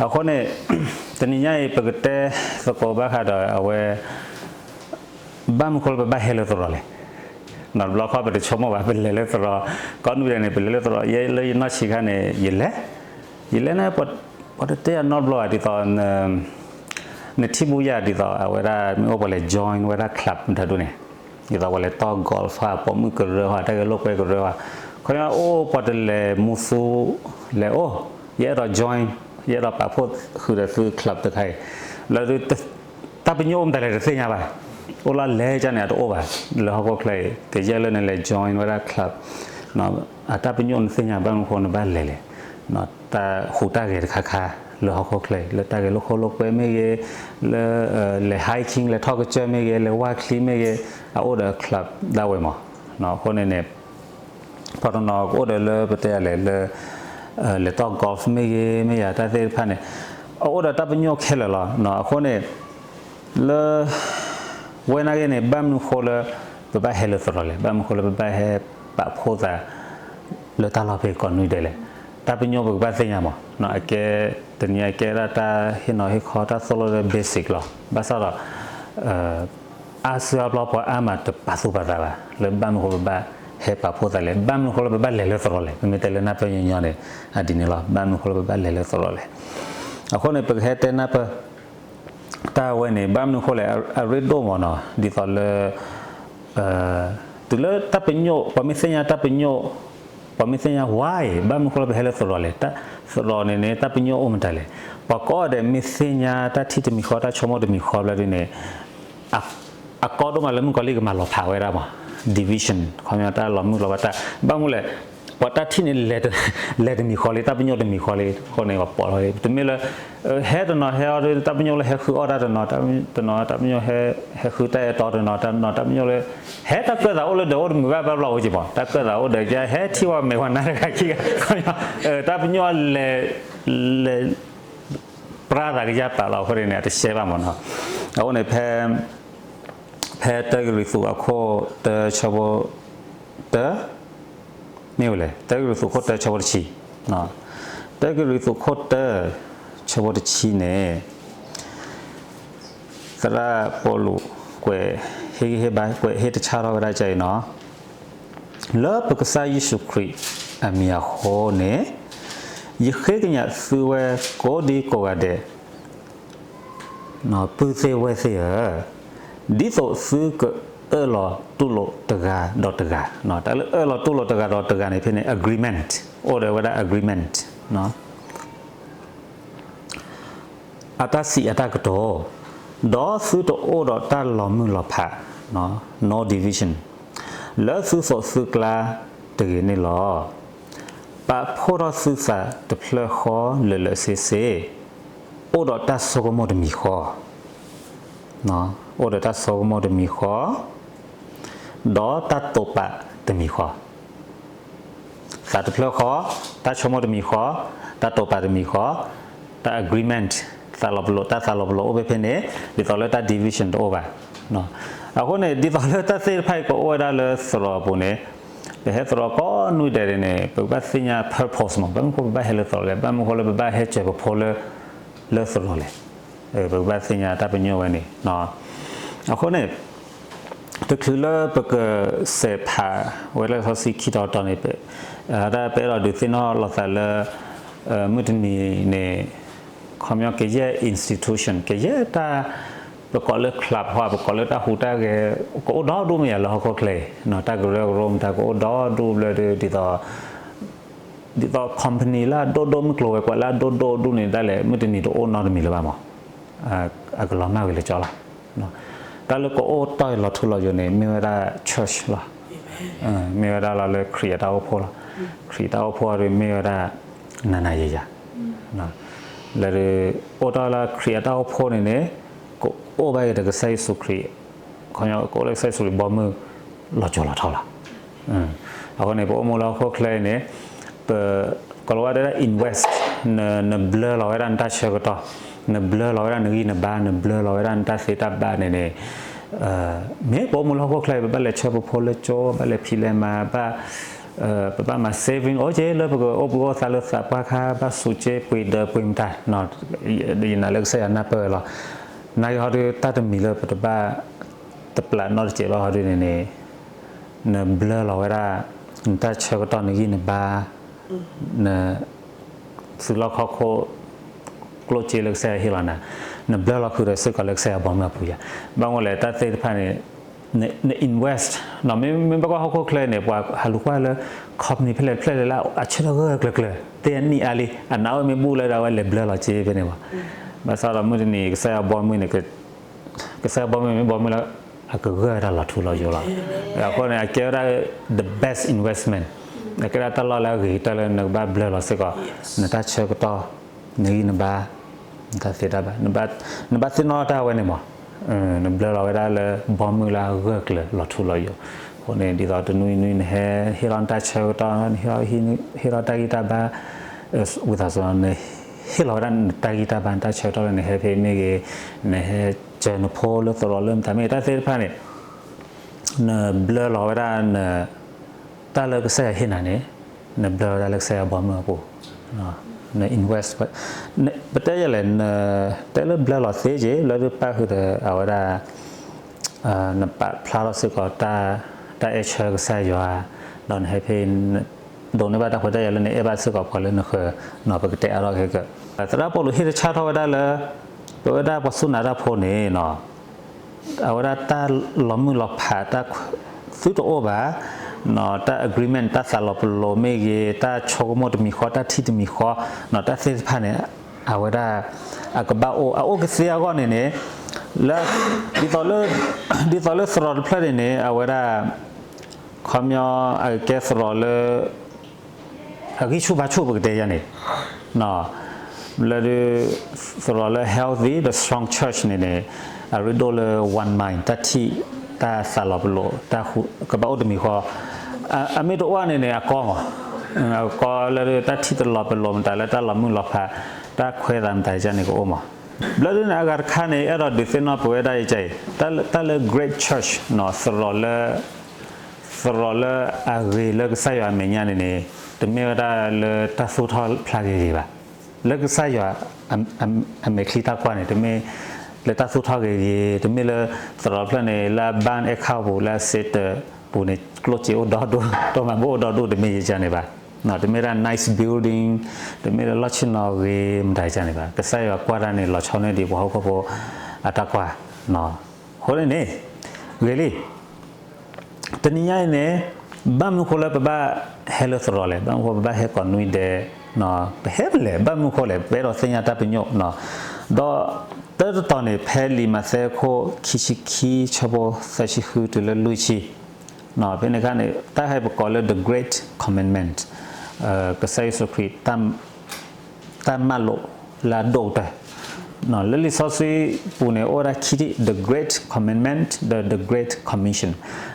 အဃိန့ၣ် တနံၤညါအံၤ ပကတဲသကိးဘၣ်ဃးဒီးအဝဲ ဘၣ်မနုၤဃိလၢပဘၣ်ဟဲလၢသရိာ်လဲၣ်. နီတဘျီဃီပတဆိကမိၣ်ဘၣ် ပလဲၤလၢသရိာ်, ကိးနွံဒဲးန့ၣ် ပလဲၤလၢသရိာ် ယဲလၢယနီၢ်ဆံးခါန့ၣ် ယလဲၤ, ယလဲၤန့ၣ် ပှၤတတဲယၤနီတဘျီဘၣ် ဒ်သိး နထံၣ်ဘူးယၤဒ်သိး အဝဲဒၣ်မ့ၢ်အိၣ်ပှၤလဲၤ join ဝဲဒၣ် club မတၤဒူၣ်န့ၣ်, ဒ်သိးပှၤလဲၤတီၢ် golf ဧါ, ပိာ်မုၣ်ကရၢဧါ, တၢ်ဂဲၤလိာ်ကွဲကရၢဧါ, ခီပညီအိၣ်ပှၤတလဲၤမူသူ လဲၤအိၣ်, ယအဲၣ်ဒိး join, ယအဲၣ်ဒိးပာ်ဖှိၣ်ဃုာ်ဒီးသု club တခါအံၤ, လၢ တၢ်ပညိၣ်အိၣ်မတၤလဲၣ်တသ့ၣ်ညါဘၣ်, အိၣ်လၢလဲၤကန့ၣ် အတအိၣ်ဘၣ်, လၢဟီၣ်ခိၣ်ချၢအံၤ ကယဲၢ်လၢနလဲၤ join ဝဲဒၣ် club အတၢ်ပညိၣ်နသ့ၣ်ညါ ဘၣ်မနုၤဃိနဘၣ်လဲၤလဲၣ်, တၢ်ဟူးတၢ်ဂဲၤတခါခါ လၢဟီၣ်ခိၣ်ချၢအံၤ လၢတၢ်ဂဲၤလိာ်ကွဲလိာ်ကွဲမ့ၢ်ဂ့ၤ, လၢ လဲၤ hiking လဲၤထီၣ်ကစၢၢ်မ့ၢ်ဂ့ၤ, လဲၤဝါချံမ့ၢ်ဂ့ၤ, အအိၣ်ဒီး club ဒၣ်ဝဲမး, အဃိန့ၣ်န့ၣ် ပှၤတနီၤကအိၣ်ဒီးလၢပတဲလဲၣ်လၢ လဲၤတီၢ် golf မ့ၢ်ဂ့ၤ မ့ၢ်ယၤတၢ်သ့ၣ်တဖၣ်န့ၣ် အအိၣ်ဒီးတၢ်ပညိၣ်ခဲလၢာ်လီၤ. အဃိန့ၣ် လၢ ဝဲနာ်က့န့ၣ် ဘၣ်မနုၤဃိလၢ ပဘၣ်ဟဲလၢသရိာ်လဲၣ်, ဘၣ်မနုၤဃိလၢပဘၣ်ဟဲပာ်ဖှိၣ်သး လၢတၢ်လီၢ်ဖဲကိးနွံဒဲးလဲၣ်, တၢ်ပညိၣ်ပကဘၣ်သ့ၣ်ညါမး, အကဲ တနံၤအကဲဒၣ်တၢ်ဟ့ၣ်နီၤဟ့ၣ်ခီတၢ်သိၣ်လိဒီး basic လီၤ. ဘၣ်ဆၣ်ဒီး အါစုအါဘျီပှၤအါမးတပာ်သူၣ်ပာ်သးဘၣ် လၢဘၣ်မနုၤဃိပဘၣ်ဟဲပာ်ဖှိၣ်သးလဲၣ်, ဘၣ်မနုၤဃိလၢပဘၣ်လဲၤလၢသရိာ်လဲၣ်, ပမ့ၢ်တဲလၢနၢ်ပၢၢ်ညီညီန့ၣ် အဒ်န့ၣ်လီၤ, ဘၣ်မနုၤဃိလၢပဘၣ်လဲၤလၢသရိာ်လဲၣ်. အဃိန့ၣ် ပကဟဲတဲနၢ်ပၢၢ် တၢ်ဝဲန့ၣ် ဘၣ်မနုၤဃိလဲၣ်, အရ့ဒိၣ်မးနီၤ, ဒ်သိးလၢ တုၤလၢတၢ်ပညိၣ် ပှၤမ့ၢ်သ့ၣ်ညါတၢ်ပညိၣ်, ပှၤမ့ၢ်သ့ၣ်ညါ why ဘၣ်မနုၤဃိလၢပဟဲလၢသရိာ်လဲၣ်, သရိာ်န့ၣ်န့ၣ် တၢ်ပညိၣ်အိၣ်မတၤလဲၣ်, ပှၤကိးဂၤဒဲးမ့ၢ်သ့ၣ်ညါတၢ်ထံၣ်တမံၤဃီ တၢ်ဆိကမိၣ်တမံၤဃီဘျီဒ်န့ၣ် အကီဒိၣ်မးလၢမုၣ်ကီၤလံၢ်ကမၤလီၤဖးဝဲဒၣ်မး, division ခီပညီတၢ်လီၤမုၢ်လီၤဘၣ်တၢ်, ဘၣ်မနုၤလဲၣ်, ပှၤတၢ်ထံၣ်န့ၣ် လဲၤတမံၤဃီလံ, တၢ်ပညိၣ်တမံၤဃီလံ, အဃိန့ၣ် ပှၤပိာ်လီၤလံ, တမ့ၢ်လၢ ဟဲတနီၤဟဲအီၤဒီး တၢ်ပညိၣ်လၢဟဲဃုအီၣ်တၢ်တနီၤ, တနီၤတၢ်ပညိၣ်ဟဲဃုတၢ်အဲၣ်တီတနီၤ, တနီၤတၢ်ပညိၣ်လၢ ဟဲတၢ်ကၢၣ်သးအိၣ်လၢဒၢးအိၣ်တမုာ်ဘၣ်ဘၣ်ဘျီအိၣ်က့ၤမး, တၢ်ကၢၣ်သးအိၣ်ဒၢးကဟဲထံၣ်ဝဲမဲာ်ဝဲနါတဂၤခံဂၤ, တၢ်ပညိၣ်လဲၤ လဲၤ ပြါသးကယၢ်ပာ်လီၤအဃိန့ၣ် အတရှဲဘၣ်မးနီၤ, အဃိန့ၣ် ဖဲ ဖဲတၢကရံၣ်သူးအခိၣ်တၢဆၢဖိ တၢ မ့ၢ်ဝဲလဲၣ်, တၢကရံၣ်သူးခိၣ်တၢဆၢဖိတဆံ, တၢကရံၣ်သူးခိၣ်တၢ ဆၢဖိတဆံန့ၣ် သရၣ်ပီလူး ကွဲးဟ့ၣ်ဂံၢ်ဟ့ၣ်ဘါ ကွဲးဟ့ၣ်တဆၣ်ထီၣ်ဝဲဒၣ်ကအံၤနီၤ, လၢပကစၢ်ယ့ၣ်ၡူးခရံာ်အမံၤအဃိန့ၣ် ယဃ့ကညးသုဝဲကိးဒံကိးဂၤဒဲး ပုၢ်သ့ၣ်ဝဲၢ်သ့ၣ်ဧၢ, ဒ်သိးသုကအၢၣ်လီၤတူၢ်လိာ်တဂၤဒီးတဂၤ, တၢ်လၢအၢၣ်လီၤတူၢ်လိာ်တဂၤဒီးတဂၤန့ၣ်ဖဲန့ၣ် agreement, အိၣ်ဒီးဝဲဒၣ် agreement, အတၢ်စံးအတၢ်ကတိၤ, ဒီးသုတအိၣ်ဒီးတၢ်လီၤမုၢ်လီၤဖး, no division, လၢသုသိးသုကျါတဂ့ၤန့ၣ်လီၤ. ပာ်ဖှိၣ်ထီၣ်သုသးတဖျၢၣ်ဃီလၢာ်လၢာ်ဆ့ဆ့, အိၣ်ဒီးတၢ်ဆိကမိၣ်တမံၤဃီ, အိၣ်ဒီးတၢ်ဆိကမိၣ်တမံၤဃီ, ဒီးတၢ်တိာ်ပာ်တမံၤဃီ သးတဖျၢၣ်ဃီ, တၢ်ဆိကမိၣ်တမံၤဃီ, တၢ်တိာ်ပာ်တမံၤဃီ, တၢ် agreement, သးလီၤပလိာ်, တၢ်သးလီၤပလိာ်အိၣ်ဖဲဖဲန့ၣ်, ဒ်သိးလၢတၢ် division တအိၣ်ဘၣ်. အဃိန့ၣ် ဒ်သိးလၢတၢ်သ့ၣ်တဖၣ်အံၤကအိၣ်ဝဲဒၣ်လၢသရိာ်အပူၤန့ၣ်, ပဟဲသရိာ်ကိးနွံဒဲးန့ၣ် ပကဘၣ်သ့ၣ်ညါ purpose မး, ဘၣ်မနုၤဃိပဘၣ်ဟဲလၢသရိာ်လဲၣ်, ဘၣ်မနုၤဃိလၢပဘၣ်ဟဲစၢၤပဖိလၢ လၢသရိာ်လဲၣ်. ပကဘၣ်သ့ၣ်ညါတၢ်ပညိၣ်ဝဲန့ၣ် အဃိန့ၣ် တချုးလၢပကစဲးဖးဝဲလံာ်စီဆှံခံတီၤတီၤန့ၣ်, တၢ်ပအဲၣ်ဒိးဒုးသ့ၣ်နီၣ်လိာ်သးလၢ မုၢ်တနံၤန့ၣ် ခီပညီကယဲၢ် institution, ကယဲၢ်တၢ် ပကိးလၢ club ဟီ, ပကိးလၢတၢ်ဟူးတၢ်ဂဲၤ, ကအိၣ်ဒီဒူၣ်မ့ၢ်ယၤလၢဟီၣ်ခိၣ်ချၢအံၤ, တၢ်ကရၢကရိမတၤကအိၣ်ဒီဒူၣ်ဘျီဒီး ဒ်သိး ဒ်သိး company လၢအဒိၣ်ဒိၣ် မုၢ်ကျိၤဝဲၤကွာ်လၢအဒိၣ်ဒိၣ်ဒူၣ်န့ၣ် ဒၣ်လဲာ် မုၢ်တနံၤတအိၣ်နီတမံၤလၢၤဘၣ်မး, အကလီၤမၢ်ဝဲလၢကၠီလီၤ. တၢ်လၢကအိၣ်တီၢ်လီၤထူလီၤယိာ်န့ၣ် မ့ၢ်ဝဲဒၣ် church လီၤ. မ့ၢ်ဝဲဒၣ်လီၤလၢခရံာ်အတၢ်အိၣ်ဖှိၣ်လီၤ. ခရံာ်တၢ်အိၣ်ဖှိၣ်အံၤမ့ၢ်ဝဲဒၣ် နၤနၤယၤယၤ လၢ အိၣ်တီၢ်လၢခရံာ်အတၢ်အိၣ်ဖှိၣ်န့ၣ်န့ၣ် ကအိၣ်ဘၣ်က့ၤဒီးကစၢ်ယ့ၣ်ၡူးခရံာ်, ခီပညီ ကအိၣ်လၢကစၢ်ယ့ၣ်ၡူးခရံာ်ဘီမုၢ်လီၤကၠီလီၤထီလီၤ. အဃိန့ၣ် ပအိၣ်မူလၢဟီၣ်ခိၣ်ချၢအံၤန့ၣ် ပ ကိၤလၤဝါတဲဒၣ် invest, နဘျၢလီၤဝဲဒၣ်နတၢ်ဆၢကတီၢ်, နဘျၢလီၤဝဲဒၣ်နဂံၢ်နဘါ, နဘျၢလီၤဝဲဒၣ်နတၢ်သ့တၢ်ဘၣ်န့ၣ်န့ၣ်, မ့ၢ်ပအိၣ်မူလၢဟီၣ်ခိၣ်ချၢအံၤ ပဘၣ်လဲၤဆှၢပဖိလၢကၠိ, ဘၣ်လဲၤဖံးလဲၤမၤ, ဘၣ် ပဘၣ်မၤ saving အိၣ်က့ လၢပကအိၣ်ဘှံးအိၣ်သါလၢသးပှၢ်ခါ ဘၣ်စူးက့ပှ့ၤဒၢးပှ့ၤမတၤ, ယနာ်လၢကစၢ်ယွၤနၢ်ပၢၢ်ဝဲလီၤ. နာ်က့ဟီဒုးတၢ်တမံၤလၢပတဘၣ် တပျးနီတစဲးဘၣ်ဟီဒုးန့ၣ်န့ၣ် နဘျၢလီၤဝဲဒၣ် နတၢ်ဆၢကတီၢ်နဂံၢ်နဘါ န သုးလီၢ်ခီၣ်ခိၣ် ကျိၣ်စ့လၢကစၢ်ယွၤဟ့ၣ်လီၤနၤ, နဘျၢလီၤဃုာ်ဒီးစ့ၢ်ကီးလၢကစၢ်ယွၤဘီမုၢ်အပူၤယၤ. ဘၣ်မနုၤလဲၣ် တၢ်သ့ၣ်တဖၣ်န့ၣ် န invest နီၤ, မ့မ့ၢ်ဘၣ်ကွၢ်ဟီၣ်ခိၣ်ချၢန့ၣ် ပှၤဟးလူၤကွၢ်လၢ company ဖဲလဲၣ်ဖဲလဲၣ်လၢအဆၢထၢၣ်ဂၢၢ်ဂၢၢ်ကျၢၤကျၢၤ သ့ၣ်အနံၣ်အါလံ, အနာ်အိၣ်မ့ၢ်ဘူၣ်လၢဒၣ်ဝဲလဲၤဘျၢလီၤစ့ဖဲန့ၣ်ဘၣ်. ဘၣ်ဆၣ်ဒီးမုၢ်တနံၤ ကစၢ်ယွၤဘီမုၢ်န့ၣ် ကစၢ်ယွၤဘီမုၢ်မ့ၢ်ဘီမုၢ်လၢ အကဂၢၢ်ဝဲဒၣ်လီၤထူလီၤယိာ်လီၤ. အဃိန့ၣ် အကဲဝဲဒၣ် the best investment, အကဲဒၣ်တၢ်လီၢ်လၢအဂ့ၤကတၢၢ်လၢနကဘၣ်ဘျၢလီၤစ့ၢ်ကီး နတၢ်ဆၢကတီၢ် နဂံၢ်နဘါ နတၢ်သ့တၢ်ဘၣ်, နဘၣ်သ့ၣ်နီၣ်တၢ်ဝဲန့ၣ်မး, နဘျၢလီၤဝဲဒၣ်လၢဘီမုၢ်လၢအဂၢၢ်ကျၢၤလီၤထူလီၤယိာ်. အဃိန့ၣ် ဒ်သိးတနွံနွံနဟဲ ဟ့ၣ်လီၤနတၢ်ဆၢကတီၢ်, ဟ့ၣ်လီၤတၢ်ဂံၢ်တၢ်ဘါ, ဝံသးစူၤ နဟ့ၣ်လီၤဝဲဒၣ်နတၢ်ဂံၢ်တၢ်ဘါ နတၢ်ဆၢကတီၢ်လၢနဟဲဖဲမ့ၢ်ဂ့ၤ, နဟဲစၢၤနဖိလၢသရိာ်လၢမတၤမ့ၢ်ဂ့ၤ တၢ်သ့ၣ်တဖၣ်န့ၣ် နဘျၢလီၤဝဲဒၣ် တၢ်လၢကစၢ်ယွၤဟ့ၣ်နၤန့ၣ် နဘျၢဝဲဒၣ်လၢကစၢ်ယွၤဘီမုၢ်အပူၤ, န invest ပတဲယဲလဲၣ်, တဲလၢဘျၢလီၤသ့က့ၤ လၢဒုးပာ်ဃုာ်ဒီးအဝဲဒၣ် နပာ်ဖျါထီၣ်စ့ၢ်ကီး တၢ်အဲၣ်ဆၢကစၢ်ယွၤ, ဒီးနဟဲဖဲ ဒိးန့ၢ်ဘၣ်တၢ်ခွဲးတၢ်ယာ်လၢနအဲၣ်ဘၣ်စ့ၢ်ကီးပှၤလၢနဃၢၤ, ပကတဲအါထီၣ်ခဲကၢ, သရၣ်ပီလူးဟ့ၣ်တၢ်ဆၢထီၣ်ဝဲဒၣ်လၢ ပဝဲဒၣ်ပှၤစူၢ်နာ်တၢ်ဖိန့ၣ် အဝဲဒၣ်တၢ်လီၤမုၢ်လီၤဖး တၢ်သုတအိၣ်ဘၣ်, တၢ် agreement တၢ်သးလီၤပလိာ်မ့ၢ်ဂ့ၤ, တၢ်ဆိကမိၣ်တမံၤဃီ တၢ်ထံၣ်တမံၤဃီ, တၢ်သ့ၣ်တဖၣ်န့ၣ် အဝဲဒၣ် အကဘၣ်အိၣ် အအိၣ်ကသ့အဂီၢ်န့ၣ်န့ၣ် လၢ ဒ်သိးလၢသရိာ်တဖျၢၣ်န့ၣ်န့ၣ် အဝဲဒၣ် ခီပညီ အကဲသရိာ်လၢ အဂံၢ်ဆူၣ်ဘါဆူၣ်ပကတဲယၤန့ၣ် လၢဒုး သရိာ်လၢ healthy ဒီး strong church န့ၣ်န့ၣ် အရ့ဒိၣ်လၢ one mind တၢ်ထံၣ် တၢ်သးလီၤပလိာ် တၢ်ဃူ ကဘၣ်အိၣ်တမံၤဃီ, အမ့ၢ်တအိၣ်န့ၣ်န့ၣ် အကီမး, အကီလၢဒုး တၢ်ထံၣ်တလီၤပလိာ်မတၤလၢတၢ်လီၤမုၢ်လီၤဖး တၢ်ခွဲးသးမတၤယကန့ၣ်ကအိၣ်မး. ဘျီဒုးန့ၣ် အဂၤတခါန့ၣ် အဲၣ်ဒိးဒုးသ့ၣ်နီၣ်ပဝဲဒၣ်ယကအံၤ တၢ်လၢ great church သရိာ်လၢ သရိာ်လၢအဂ့ၤလၢကစၢ်ယွၤအမဲာ်ညါန့ၣ်န့ၣ် တမ့ၢ်ဝဲဒၣ်လၢတၢ်သူၣ်ထီၣ်ဖျါဂ့ၤဂ့ၤဘၣ်. လၢကစၢ်ယွၤ အမဲာ်ချံတၢ်ကွၢ်န့ၣ် တမ့ၢ်လၢတၢ်သူၣ်ထီၣ်ဂ့ၤဂ့ၤ, တမ့ၢ်လၢသရိာ်ဖျၢၣ်န့ၣ် လၢအ barn အဲၣ်ခၣ်ပူၤ လၢအ စ့တၢး ပူၤန့ၣ် ကျိၣ်စ့အိၣ်ဒီဒူၣ် တိၢ်မၤဘူၣ်အိၣ်ဒီဒူၣ် တမ့ၢ်ယကန့ၣ်ဘၣ်. တမ့ၢ်ဒၣ် nice building, တမ့ၢ်လၢလီၢ်ဆ့ၣ်နီၤဂ့ၤ မတၤယကန့ၣ်ဘၣ်. ကစၢ်ယွၤကွၢ်တၢ်န့ၣ် လီၤဆီန့ၢ်ဒံးပှၤဟီၣ်ခိၣ်ဖိအတၢ်ကွၢ်. အဃိန့ၣ်န့ၣ် ဂ့ၤလံ တနံၤညါအံၤန့ၣ် ဘၣ်မနုၤဃိလၢပဘၣ်ဟဲလၢသရိာ်လဲၣ်, ဘၣ်မနုၤဃိပဘၣ်ဟဲကိးနွံဒဲး, ပဟဲပလဲၣ်, ဘၣ်မနုၤဃိလဲၣ်, ပအဲၣ်ဒိးသ့ၣ်ညါတၢ်ပညိၣ်, ဒီးတၢ်တတီၤန့ၣ် ဖဲလံာ်မးသဲအခိၣ်ခံဆံခံ ဆၢဖိသၢဆံဃုတုၤလၢလွံၢ်ဆံ, ဖဲန့ၣ်အခါန့ၣ် တၢ်ဟဲပကိးလၢ the great commandment, ကစၢ်ယ့ၣ်ၡူးခရံာ် တၢ်မၢလိာ်လၢအဒိၣ်ကတၢၢ်, လၢလံာ်စီဆှံပူၤန့ၣ် အိၣ်ဝဲဒၣ်ခံထံၣ်, the great commandment ဒီး the great commission.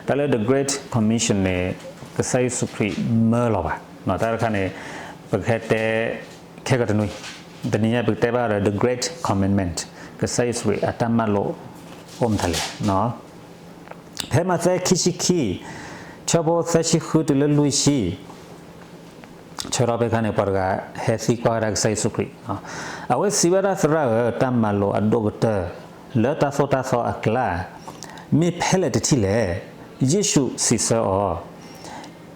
တၢ်လၢ the great commission န့ၣ် ကစၢ်ယ့ၣ်ၡူးခရံာ်မၢလီၤဘၣ်. တၢ်တခါန့ၣ် ပကဟဲတဲခဲကတနွံ, တနံၤညါပကတဲဘၣ်ဒီး the great commandment, ကစၢ်ယ့ၣ်ၡူးခရံာ်အတၢ်မၢလိာ်အိၣ်မတၤလဲၣ်. ဖဲမးသဲခံဆံခံ ဆၢဖိသၢဆံဃုတုၤလၢလွံၢ်ဆံ, ဆၢထီၣ်ဖဲခါန့ၣ် ပှၤတဂၤဟဲသံကွၢ်ဝဲဒၣ်ကစၢ်ယ့ၣ်ၡူးခရံာ်, အဝဲစံးဝဲဒၣ်, သရၣ်ဧၢ, တၢ်မၤလိာ်အဒိၣ်ကတၢၢ်လၢတၢ်သိၣ်တၢ်သီအကျါ မ့ၢ်ဖဲလဲၣ်တထံၣ်လဲၣ်. ယ့ၣ်ၡူးစံးဆၢအီၤ,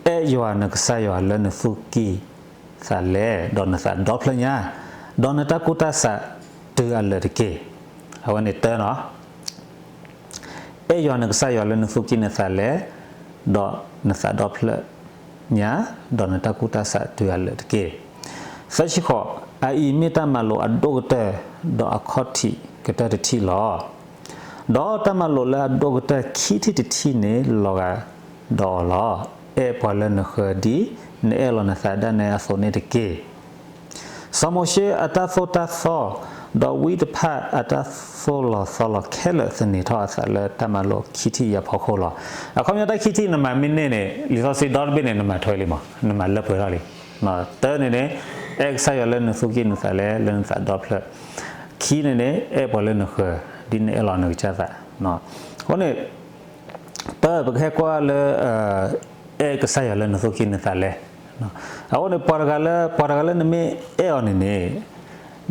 အဲၣ်ယွၤနကစၢ်ယွၤလၢနသူၣ်ကံၢ်သးလဲ, ဒီးနသးဒီဖျၢၣ်ညါ, ဒီးနတၢ်ကူၣ်တၢ်ဆးတုၤအလၢာ်တက့ၢ်. အဝဲန့ၣ်တၢနီၤ အဲၣ်ယွၤနကစၢ်ယွၤလၢနသူၣ်ကံၢ်နသးလဲ, ဒီးနသးဒီဖျၢၣ်ညါ, ဒီးနတၢ်ကူၣ်တၢ်ဆးတုၤအလၢာ်တက့ၢ်. သၢဆံဃိး, အအံၤမ့ၢ်တၢ်မၤလိာ်အဒိၣ်ကတၢၢ်, ဒီးအခီၣ်ထံးကတၢၢ်တထံၣ်လီၤ. ဒီးတၢ်မၤလိာ်လၢအဒိၣ်ကတၢၢ်ခံထံၣ်တထံၣ်န့ၣ် လီၤဂာ်ဒီးအီၤလီၤ. အဲၣ်ပှၤလၢနဃၢၤဒ်နအဲၣ်လီၤနသးဒၣ်နဲအသိးန့ၣ်တက့ၢ်. စီၤမိၤၡ့အတၢ်သိၣ်တၢ်သီ, ဒီးဝံတဖၣ်အတၢ်သိၣ်လီၤသီလီၤခဲလၢာ် သန့ၤထီၣ်အသးလၢတၢ်မၤလိာ်ခံထံၣ်အံၤအဖီခိၣ်လီၤ. အခီပညီတၢ်ခံထံၣ်နမၤမ့ၢ်န့ၢ်န့ၣ် လံာ်စီဆှံဒီတဘ့ၣ်န့ၣ် နမၤထွဲလံမး, နမၤလၢပှဲၤထီၣ်လံ. တၢန့ၣ်န့ၣ် အဲၣ်ကစၢ်ယွၤလၢနသူၣ်ကံၢ်နသးလဲ, လၢနသးဒီဖျၢၣ်. ခံန့ၣ်န့ၣ် အဲၣ်ပှၤလၢနဃၢၤ ဒ်နအဲၣ်လီၤနကစၢ်သး. အဃိန့ၣ် တၢ ပကဟဲကွၢ်လၢ အဲၣ် အဲၣ်ကစၢ်ယွၤလၢနသူၣ်ကံၢ်နသးလဲ, အဃိန့ၣ် ပှၤတဂၤလၢ ပှၤတဂၤလၢနမ့ၢ်အဲၣ်အီၤန့ၣ်န့ၣ်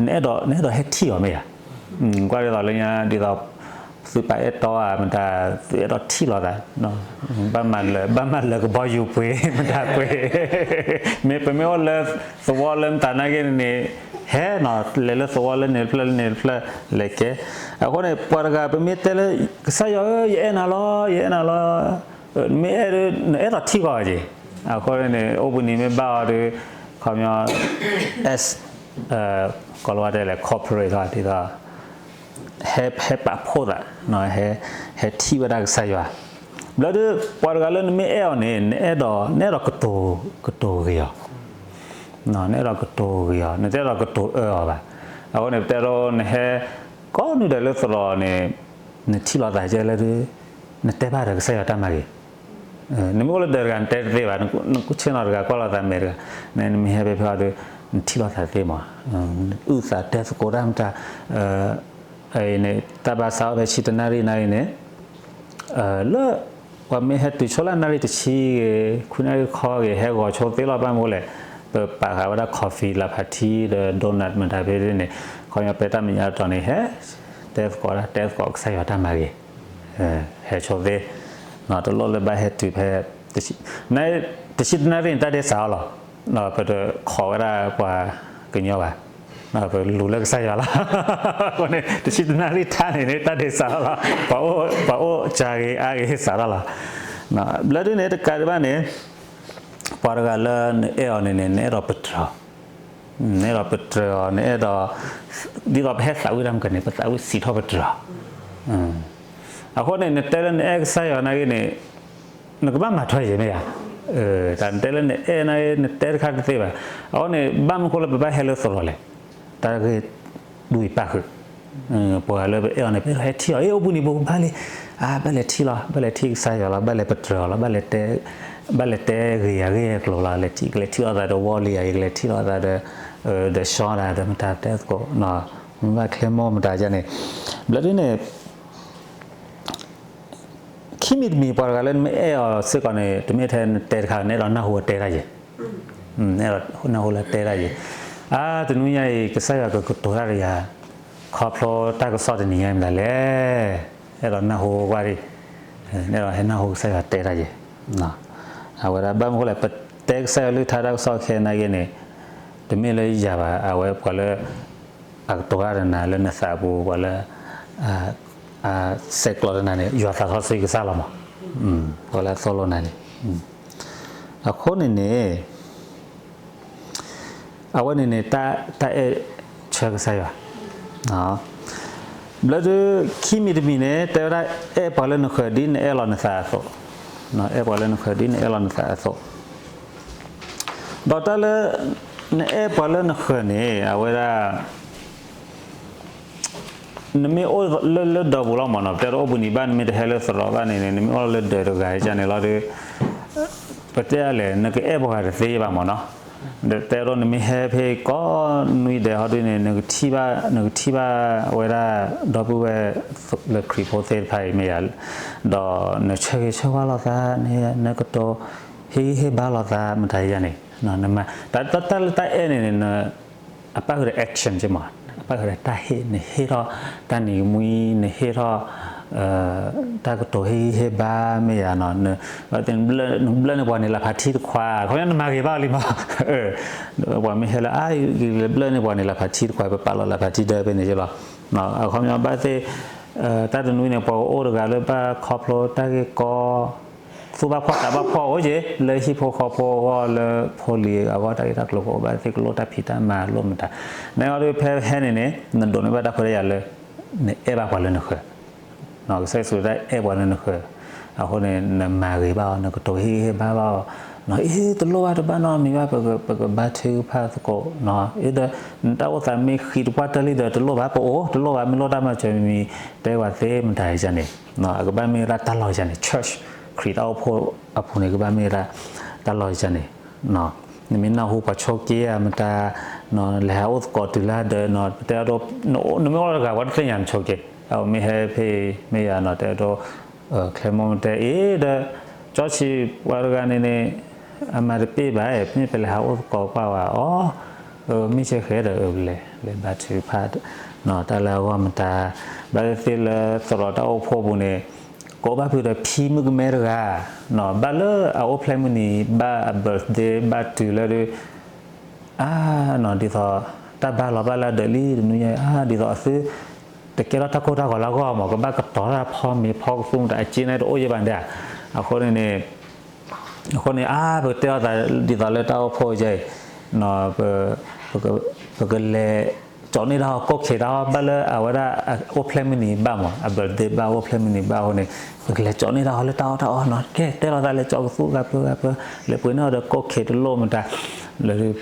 နအဲၣ်ဒိး နအဲၣ်ဒိးဟဲထံၣ်အီၤမ့ၢ်ဧါ, ကွၢ်ဒ်သိးလၢညါ ဒ်သိး သုပာ်အဲၣ်တီဧါ မတၤ သုအဲၣ်ဒိးထံၣ်လိာ်သး ဘၣ်မၤလၢာ် ဘၣ်မၤလၢာ်ကဘီယူၤပှ့ၤ မတၤပှ့ၤ မ့ၢ်ပမ့ၢ်အိၣ်လၢသဝီလၢမတၤနာ်က့န့ၣ်န့ၣ် ဟဲနီၤ လဲၤလၢသဝီလၢန့ၣ်တဖျၢၣ်လၢန့ၣ်တဖျၢၣ် လဲၤကဲ, အဃိန့ၣ် ပှၤတဂၤပမ့ၢ်တဲလၢ ကစၢ်ယွၤဧၢ ယအဲၣ်နၤလီၤ ယအဲၣ်နၤလီၤ, မ့ၢ်အဲၣ်ဒၣ် နအဲၣ်ဒိးထံၣ်ကီးအီၤက့ၤ, အဃိန့ၣ် အိၣ်ဘှံးနံၤမ့ၢ်ဘၣ်အီၤဒီး ခီပညီ as ကီၤလၤဝါတဲလဲၣ် corporate ဒ်သိး ဟဲပာ်ဖှိၣ်သး ဟဲထံၣ်ဝဲဒၣ်ကစၢ်ယွၤ, ဘျီဒုး ပှၤတဂၤလၢနမ့ၢ်အဲၣ်အီၤန့ၣ် နအဲၣ်ဒိး နအဲၣ်ဒိးကတိၤ ကတိၤဂ့ၤအီၤ, နအဲၣ်ဒိးကတိၤဂ့ၤအီၤ နတအဲၣ်ဒိးကတိၤအၢအီၤဘၣ်, အဃိန့ၣ် ပတဲဒိ နဟဲ ကိးနွံဒဲးလၢသရိာ်န့ၣ် နထံၣ်လိာ်သးကဲလၢဒုး နတဲဘၣ်ဒီးကစၢ်ယွၤတၢ်မၤဂ့ၤ နမ့ၢ်အိၣ်လၢဒၢးတဂၤ နတဲတသ့ဘၣ်, နဆ့ၣ်နီၤတဂၤကွၢ်လိာ်သးမဲာ်တဂၤ, နမ့ၢ်ဟဲဖဲဖဲအီၤဒီး နထံၣ်လိာ်သးသ့မး, အုၣ်သးတဲသကိးတၢ်မတၤ, တၢ်ဘၣ်ဆါအီၣ်ဖဲဆံတနၣ်ရံၣ်နၣ်ရံၣ်န့ၣ်, လၢ ပှၤမ့ၢ်ဟဲတုၤဆိလၢနၣ်ရံၣ်တဆံဂ့ၤ ခွံနၣ်ရံၣ်တခီဂ့ၤ ဟဲဂီၤဆိသ့လီၤ ဘၣ်မနုၤလဲၣ်, ပပာ်ဃာ်ဝဲဒၣ် coffee လၢဖးထံဒီး donut မတၤဖဲန့ၣ်, ခီပညီပဲတၢ်မဲာ်ညါတတီၤန့ၣ် ဟဲ တဲသကိးတၢ် တဲသကိးကစၢ်ယွၤတၢ်မၤဂ့ၤ, ဟဲဆိသ့, တလိၣ်လၢဘၣ်ဟဲတုၤဖဲ တဆံ, တဆံတနၣ်ရံၣ်န့ၣ် တၢ်ဒ့စးအီၤလီၤ, ပတခိးဝဲဒၣ်ပှၤကညီဘၣ်, ပလူၤလၢကစၢ်ယွၤလီၤ, အဃိန့ၣ် တဆံတနၣ်ရံၣ်ထါန့ၣ်န့ၣ် တၢ်ဒ့စးအီၤလီၤ, ပှၤအိၣ်ကၢ်ဂ့ၤအါဂ့ၤစးထီၣ်လီၤ, ဘျီဒုးန့ၣ် တကးဒံးဘၣ်န့ၣ် ပှၤတဂၤလၢနအဲၣ်အီၤန့ၣ်န့ၣ် နအဲၣ်ဒိးပတြၢၤအီၤ, နအဲၣ်ဒိးပတြၢၤအီၤ နအဲၣ်ဒိး, ဒ်သိးပဟဲသးဝံၣ်တၢ်မုၢ်ကန့ၣ် ပသးဝံၣ်စံးထီၣ်ပတြၢၤအီၤ, အဃိန့ၣ် နတဲလၢနအဲၣ်ကစၢ်ယွၤနာ်က့န့ၣ် နကဘၣ်မၤထွဲယဲၢ်မ့ၢ်ဧါ, တၢ်နတဲလၢနအဲၣ်နာ်က့ နတဲတခါတသ့ဘၣ်, အဃိန့ၣ် ဘၣ်မနုၤဃိလၢပဘၣ်ဟဲလၢသရိာ်လဲၣ်, တၢ်ဂ့ၢ်ဒူၣ်အံၤပၣ်ဃုာ်, ပှၤလၢပအဲၣ်အီၤန့ၣ် ပအဲၣ်ဒိးဟဲထံၣ်အီၤ အ့ၣ် အိၣ်ဘှံးနံၤပူၤဘၣ်လံ, အါ ဘၣ်လဲၤထံၣ်လီၤ ဘၣ်လဲၤထံၣ်ကစၢ်ယွၤလီၤ ဘၣ်လဲၤပတြၢၤအီၤလီၤ ဘၣ်လဲၤတဲဂ့ၤအဂ့ၢ်အကျိၤလီၤ လဲၤကလဲၤထံၣ်လိာ်သးဒီးဝီလံဧါ ယကလဲၤထံၣ်လိာ်သးဒီး, ဒီးဆီဒၣ်ဒီးမတၤတဲသကိး, မ့ၢ်ဘၣ်ချ့မိၢ်မတၤယါန့ၣ်, ဘျီဒ်န့ၣ် ခံမံၤတမံၤပှၤတဂၤလၢနမ့ၢ်အဲၣ်အီၤစ့ၢ်ကီးန့ၣ် တမ့ၢ်ထဲနတဲတခါ နအဲၣ်ဒိးနၢ်ဟူအတဲတၢ်ယဲၢ်, နအဲၣ်ဒိးနၢ်ဟူလၢတဲတၢ်ယဲၢ်, အါ တနွံညါအံၤ ကစၢ်ယွၤကကတိၤတၢ်ဒီးယၤ, ခီဖျိတၢ်ကစီၣ်တနံၤညါမတၤလဲၣ်, အဲၣ်ဒိးနၢ်ဟူကွၢ်ဒံး, အဲၣ်ဒိးဟဲနၢ်ဟူကစၢ်ယွၤတဲတၢ်ယဲၢ်, အဝဲဒၣ်ဘၣ်မနုၤဃိလဲၣ် ပတဲကစၢ်ယွၤကလုၢ်ကထါတၢ်ကစီၣ်ခဲနာ်က့န့ၣ်, တမ့ၢ်လၢယၤဘၣ် အဝဲပှၤလၢ အကတိၤတၢ်ဒီးနၤလၢနသးပူၤ ပှၤလၢ အဆဲးကျိးဒီးနၤန့ၣ် ယွၤသးစီဆှံကစၢ်လီၤမး, ပှၤလၢအသိၣ်လိနၤန့ၣ်, အဃိန့ၣ်န့ၣ် အဝဲန့ၣ်န့ၣ် တၢ်အဲၣ်ဆၢကစၢ်ယွၤ, ဘျီဒုး ခံမံၤတမံၤန့ၣ် တဲဝဲဒၣ် အဲၣ်ပှၤလၢနဃၢၤဒ်နအဲၣ်လီၤနသးအသိး, အဲၣ်ပှၤလၢနဃၢၤဒ်နအဲၣ်လီၤနသးအသိး, ဒီးတၢ်လၢ နအဲၣ်ပှၤလၢနဃၢၤန့ၣ် အဝဲဒၣ် နမ့ၢ်အိၣ်လၢလၢဒၢးပူၤလီၤမးနီၤ ပတဲဒ်အိၣ်ဘှံးနံၤဘၣ် နမ့ၢ်တဟဲလၢသရိာ်ဘၣ်န့ၣ်န့ၣ် နမ့ၢ်အိၣ်လၢလၢဒၢးတဂၤန့ၣ်လီၤဒီး ပတဲလဲၣ် နကအဲၣ်ပှၤဂၤတသ့ဘၣ်မးနီၤ, ဒီးတဲဒ်နမ့ၢ်ဟဲဖဲကိးနွံဒဲးဟီဒ်န့ၣ် နကထံၣ်ဘၣ် နကထံၣ်ဘၣ်ဝဲဒၣ် ဒီပုၢ်ဝဲၢ်လၢခရံာ်ဖိသ့ၣ်တဖၣ်အံၤမ့ၢ်ယၤ, ဒီးနဆၢဂ့ၤဆၢဝါလိာ်သးန့ၣ် နကတိၤဟ့ၣ်ဂံၢ်ဟ့ၣ်ဘါလိာ်သး မတၤယၤန့ၣ် နမၤ တၢ်လၢတၢ်အဲၣ်န့ၣ်န့ၣ် အပၣ်ဃုာ်ဒီး action က့မး, အပၣ်ဃုာ်ဒီးတၢ်ဟ့ၣ် နဟ့ၣ်ထီၣ်တၢ်နံၤကမှံ နဟ့ၣ်ထီၣ် တၢ်ကတိၤဟ့ၣ်ဂံၢ်ဟ့ၣ်ဘါမ့ၢ်ယၤနီၤ, ဘျၢန့ၢ်ပှၤန့ၣ် လၢဖးထံတခွါ အခီပညီနမၤဂ့ၤဘၣ်အီၤလံမး, ပှၤမ့ၢ်ဟဲလၢ အါ ယကလဲၤဘျၢန့ၢ်ပှၤန့ၣ် လၢဖးထံတခွါ ပပာ်လီၤလၢဖးထံဒၢဖဲန့ၣ်က့လီၤ, အခီပညီဘၣ်သ့ၣ် တၢ်တနွံန့ၣ် ပှၤကအိၣ်တဂၤလၢဘၣ်ခီဖျိတၢ်ဂ့ၢ်ကီ သူၣ်ဘၣ်ဖှီၣ်သးဘၣ်ဖှီၣ်အိၣ်က့ၤ လၢဟံၣ်ဖိဃီဖိအဂီၢ် လၢဖိလံၤအဂီၢ် တၢ်ဂ့ၢ်တၢ်ကျိၤကအိၣ်ဘၣ်သ့ၣ် ကလိၣ်တၢ်ဖံးတၢ်မၤလိၣ်မတၤ, နအီၤဒ်ဖဲဟဲန့ၣ်န့ၣ် နဒိးန့ၢ်ဘၣ်တၢ်ခွဲးတၢ်ယာ်လၢ နအဲၣ်ဘၣ်ပှၤလၢနဃၢၤ ကစၢ်ယ့ၣ်ၡူးတၢ်အဲၣ်ပှၤလၢနဃၢၤ, အဃိန့ၣ် နမၤဂ့ၤဘၣ်အီၤ နကတိၤဟ့ၣ်ဂံၢ်ဟ့ၣ်ဘါဘၣ်အီၤ, အ့ တလိၣ်ဘၣ်တဘၣ်နီတမံၤဘၣ် ပကဘါထုကဖၣ်သကိး, အ့ဒီး နတၢ်အိၣ်သးမ့ၢ်ဃံးတပှၢ်တၢၢ်လံဒီး တလိၣ်ဘၣ်ပအိၣ် တလိၣ်ဘၣ် မ့ၢ်လိၣ်တၢ်မၤစၢၤမံၤမံၤ တဲပှၤသ့မတၤယၤန့ၣ်, အကဘၣ်မ့ၢ်ဝဲဒၣ်တၢ်လီၢ်ယၤန့ၣ် church ခရံာ်တၢ်အိၣ်ဖှိၣ်အပူၤန့ၣ် ကဘၣ်မ့ၢ်ဝဲဒၣ်တၢ်လီၢ်ယၤန့ၣ် နမ့ၢ်နၢ်ဟူပှၤဆိးက့ဧါ မတၤ လဲၤဟးအိၣ်သကိးတုၤလၢဒၢးနီၤ တဲအဒိ နမ့ၢ်အိၣ်လၢတဂၤ ပှၤတသ့ၣ်ညါနဆိးက့, အမ့ၢ်ဟဲဖဲမ့ၢ်ယၤနီၤ တဲအဒိ ချဲမိၢ်မ့ၢ်တဲအ့ဒီး ကၠီဆံးပှၤတဂၤန့ၣ်န့ၣ် အမၤတပ့ၢ်ဘၣ် မ့ၢ်ပလဲၤဟးအိၣ်သကိးကွၢ်ဝဲအီၤ, မ့ၢ်ဆဲဃဲဒီးအလဲၤ လဲၤဘါထုကဖၣ် တၢ်လၢအဂီၢ်မတၤ, ဘၣ်သ့ၣ်သ့ၣ်လၢသရိာ်တၢ်အိၣ်ဖှိၣ်ပူၤန့ၣ် ကိးဘၣ်ဖုးဒီးဖံမုၣ်ကမဲတဂၤ, ဘၣ်လၢအအိၣ်ဖျဲၣ်မုၢ်နံၤ ဘၣ်အ birthday ဘၣ်တုၤလၢဒုး အါနီၤ ဒ်သိး တၢ်ဘါလီၤဘၣ်လၢအဒၢးလံတနွံညါအံၤ အါ ဒ်သိးအသု တကဲထီၣ်တၢ်ကိၢ်တၢ်ဂီၤလၢအဂီၢ်မး ကဘၣ်ကတီၤတၢ်ဖီမ့ၤဖီကသူမတၤ အစ့န့ၣ်တအိၣ်ယဲဘၣ်ဒၣ်, အဃိန့ၣ်န့ၣ် အဃိန့ၣ် အါ ပကတဲအီၤသးဒ်သိးလၢတၢ်အိၣ်ဖှိၣ်ယဲအံၤ ပကလဲၤ ကၠီန့ၢ်တၢ်ဟီ ကိးခ့တၢ်ဟီ ဘၣ်လၢအဝဲဒၣ်အိၣ်ဖျဲၣ်မုၢ်နံၤဘၣ်မး အ birthday ဘၣ်အိၣ်ဖျဲၣ်မုၢ်နံၤဘၣ်အဃိန့ၣ် ပကလဲၤကၠီန့ၢ်တၢ်ဟီလၢတၢ်အီၣ်တၢ်အီနီၤ ကဲတဲလီၤသးလဲၤကၠီကသူဂၤပၢဂၤပၢ လဲၤပှ့ၤန့ၢ်အီၤဒီးကိးခ့တလိၣ်မတၤ လၢ တၢ်